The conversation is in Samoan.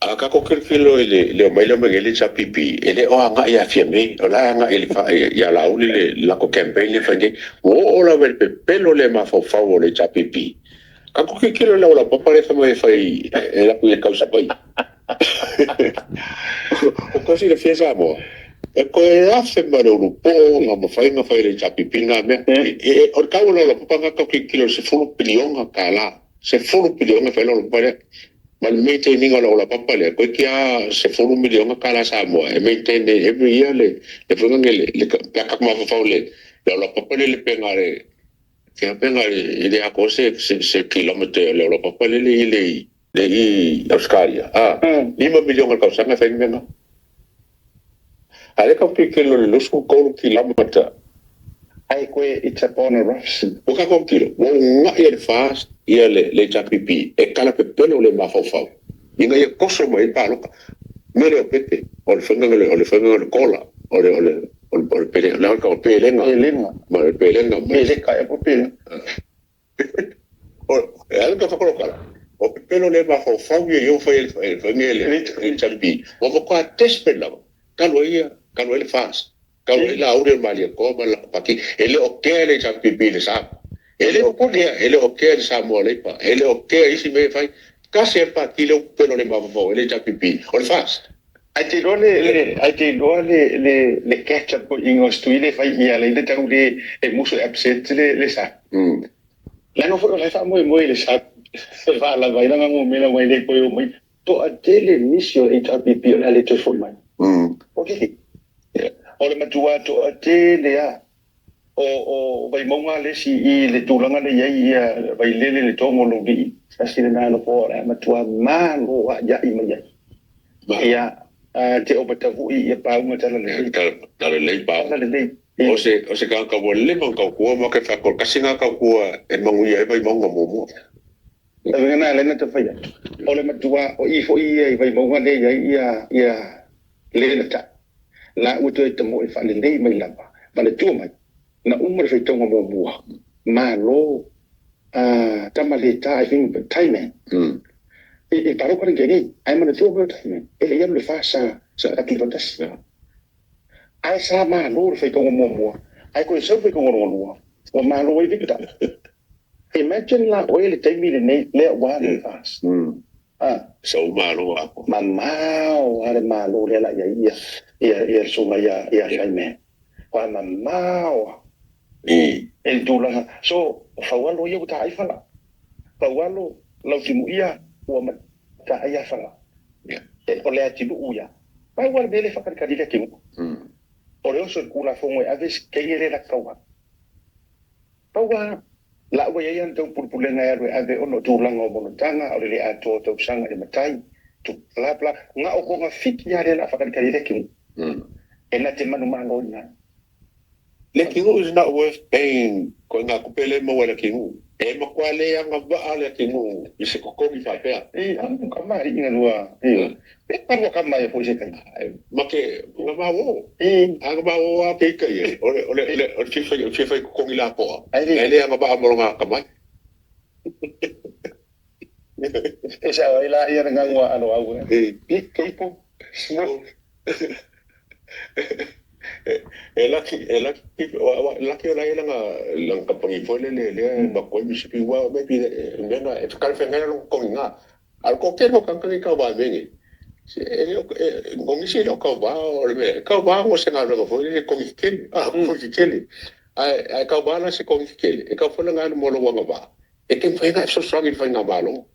A tatou tilotilo i le omai lea o mea nei le HRPP, e le o agai ia Fiame, o la e agai ia Laauli le latou campaign lea e fai nei. Ua oo lava i le pepelo le mafaufau o le HRPP. Tatou tilotilo i le aulaupapa lea e fai mai e fai e alu atu e tau i Savaii. Ua outou silafia Samoa, e toe afe ma le ulupo ona mafai ona fai e le HRPP lena mea. O le tau o le aulaupapa lena tatou te tilotilo i le $10 piliona. $10 piliona e fai ai le aulaupapa lea. Ma le maintain ina o le aulaupapa lea, toeitiiti lava $10 miliona tala Samoa e maintain ai every year le faiga lenei, pe a tatou mafaufau i le aulaupapa lea i Lepea, pe na o le… e le atoa se kilometre o le aulaupapa lea e i Ausetalia, $5 miliona i le tausaga e fai ai le mea lena. A o lea tatou te tilotilo i le 23 kilometre. Ae toe it's upon a rough sea. Ua tatou tilotilo, ua uunai e le FAST le HRPP e talapepelo le mafaufau ina ia toso mai ai le palota. O le mea lea o Pete, o le faiga lena o le collar, o le pelega. Ma le pelega. Peleka ea po o pelega. E ala ona tau fai atu lau tala, o pepelo le mafaufau ia e fai e le HRPP, ua matua desperate lava, talu ai le FAST, talu ai Laauli o le Malietoa ma le latou Pati. E le o kea e le HRPP i le sa. E le o kea i le Samoa Labour, e le o kea i isi mea ia e fai. E tasi lava le pati lea ua pepelo le mafaufau ai le HRPP, o le FAST. Ae te iloa le catch a le toeaina o Setui lea e fai i i e ala ai ona tau le musu e absent le sa. Leaga foi o la e faamoemoe i le sa e faalava ai lana numera aua e le toe omai. Toatele nisi o le HRPP o le a le toe foi mai. O O le matua toatele lava o Vaimauga le isi i le tulaga lea e i ai Vailele le Togo Louilii, tasi lena nofoa o le a matua malo ai mai ai. Ia, te o Matavui ia pauga talalelei. Talalelei pauga. Talalelei. O se tagata ua leva ona tautua, ma ou te fai atu o le tasi lena tautua e manuia ai Vaimauga muamua. Le uiga lena lea na ta fai atu, o le matua, o i foi ia i Vaimauga lea e i ai ia le na tau, la ua toe tamoe faalelei mai lava, manatua mai, na uma le faitauga muamua, malo tama le ta, I think Thailand. I palota le nei, ae manatua mai o Thailand, e le i alu le FAST sa tutoatasi. Ae sa malo le faitauga muamua, ae toe sau le faitauga lona lua, ua malo ai Victor. Imagine la oe le taimi lenei lea ua alu le FAST. Sau malo ako. Mamao lava le malo lea la i ai ia le susuga ia Thaiman. Ua mamao lava i le tulaga. So, o Faualo ia ua taai fala. Faualo, Lautimuia, ua mataai lava fala. O le atinuu ia. Pau lava le mea lea e faakalikali le atinuu. O le oso i le Tulafono e ave si teine lea e lata tauva. Pau lava la ua i ai ana taupulepulega e alu e ave ona o tulaga o monotaga, o le le atoa o tausaga i le matai, bla bla. Na o togafiti lava lea o le a faakalikali ai le atinuu. E na te manumaloina ai. Le atinuu is not worth paying ko ngā tupe le maua e le atinuu. E matua le agavaa le atinuu i se totogi faapea. E anu ka mari ina lua. E parua ka mai foi se kai. Ma ke nga mawo. A nga mawo a ke kai e. O le fia totogi la poa. E le agavaa mo nga kamai. E sa ai la ia nga ngua alo au. Big people, small. E laki, e laki, laki o la ia langa kampangi foi le le le ma koi mi sipi wa maybe mena e kare whenga lo kongi nga. Al ko ke no kankangi ka wa menge. Se e le ngongi se lo ka wa o le me ka wa o se nga lo foi le kongi kele. Ah, kongi kele. Ai ai ka wa la se kongi kele. E ka foi nga mo lo wa nga wa. E ke whenga so so ngi whenga malo.